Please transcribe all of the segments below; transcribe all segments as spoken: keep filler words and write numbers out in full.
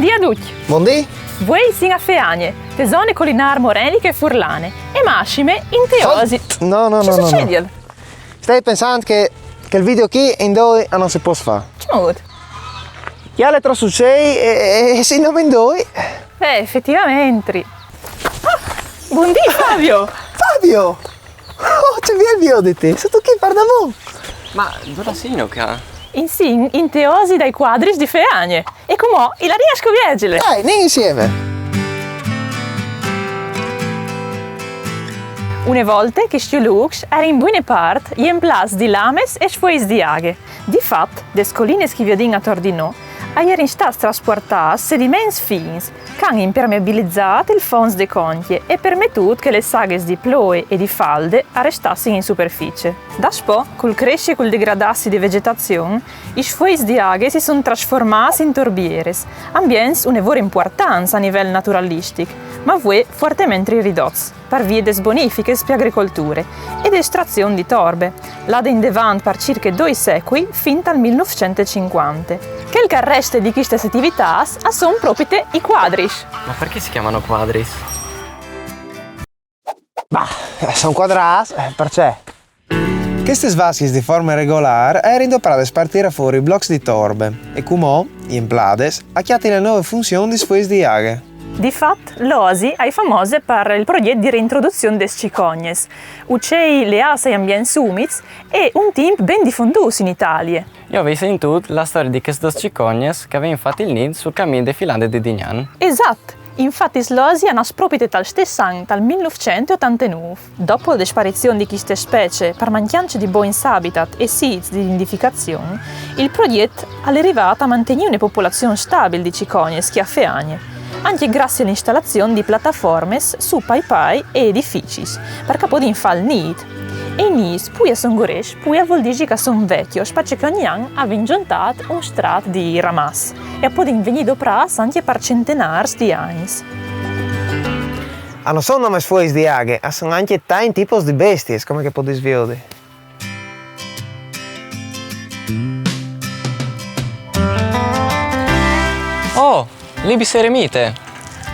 Bundì a ducj! Bundì! Vuê i sin a Feagne, te zone colinâr moreliche e furlane, e massime in Teosi. No, no, no, no, no. Stai pensant che, che il video chi in doi no si pues fâ? Ce mût? Cjale trops ucei e, e, e si nome in doi. Eh, efetivamente. Ah, bundì, Fabio! Fabio! Oh, ce biel vioditi! Sêstu chi par damont? Ma dulà sino ca? I sin in Teosi dai cuadris di Feagne. E cumò i larìn a scuviezile. Dai, nin insiemi! Une volte chescj lûcs a jerin buine part jemplâts di lames e sfueis di aghe. Di fat, des colinis che i viodìn ator di nô, a jerin stâts traspuartâts sediments fins, che a àn impermeabilizât il fonts de concje e permetût che lis aghis di ploie e di falde a restassin in superficie. Daspò, cul cressi e cul degradâsi de vegetazion, i sfueis di aghe si son trasformâts in torbieris, ambients une vore impuartants a nivel naturalistic, ma vuê fuartementri ridots par vie des bonifichis pe agricolture e de estrazion di torbe, lade indevant par cirche doi secui fin tal mil nûfcent e cincuante. Chel che al reste di chestis ativitâts a son propite i cuadris. Ma parcè si clamano cuadris? Bah, a son cuadrâts, eh, parcè? Chestis vascjis di forme regolâr a jerin dopradis par tirâ fûr i blocs di torbe e cumò, jemplades, a cjatin la nove funzion di sfueis di aghe. Di fat, l'Oasi a je famose par il progjet di reintroduzion des cicognis, ucei leâts ai ambients umits e un timp ben difondûts in Italie. Jo o vei sintût la storie di chestis cicognis che a vevin fat il nît sul camî de Filande di Dignan. Esat! Infatis l'Oasi e nas propite tal stes an, tal mil nûfcent e otantenûf. Dopo la disparizion di cheste specie par mancjance di bogns habitat e sîts di nidificazion, il progjet al è rivât a mantignî une popolazion stabil di cicognis chi a Feagne, ancje graciis a la instalazion di plataformis su pai pai e edificis, par che a puedin fâ il nît. E i nîts, plui a son grues, plui al vûl dî che a son vecjos, parcè che ogni an a ven zontât un strât di ramaçs e a puedin vignî doprâts ancje par centenârs di agns. A no son nome sfueis di aghe, a son ancje tancj tipos di bestiis, come che o podês viodi. Oh, l'ibis eremite!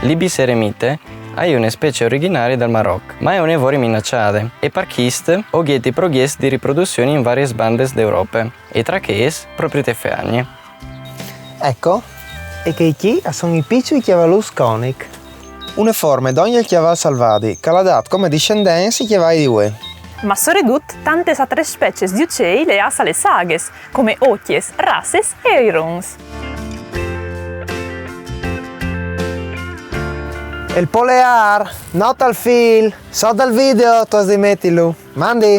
L'ibis eremite a je une specie originarie dal Maroc, ma e je une vore minaçade, e par chest o gjeti progjets di riproduzion in variis bandis di Europe, e tra chês propit te Feagne. Eco, e chei chi a son i piçui cjavalûts conic. Une forme dongje il cjaval salvadi, che al à dât come discendents i cjavai di vuê. Ma soredut tantis altris specis di ucei leâts a lis aghis, come ocjis, rasis e airons. Il poleâr, no tal fîl, sot dal video tu âs di metilu. Mandi!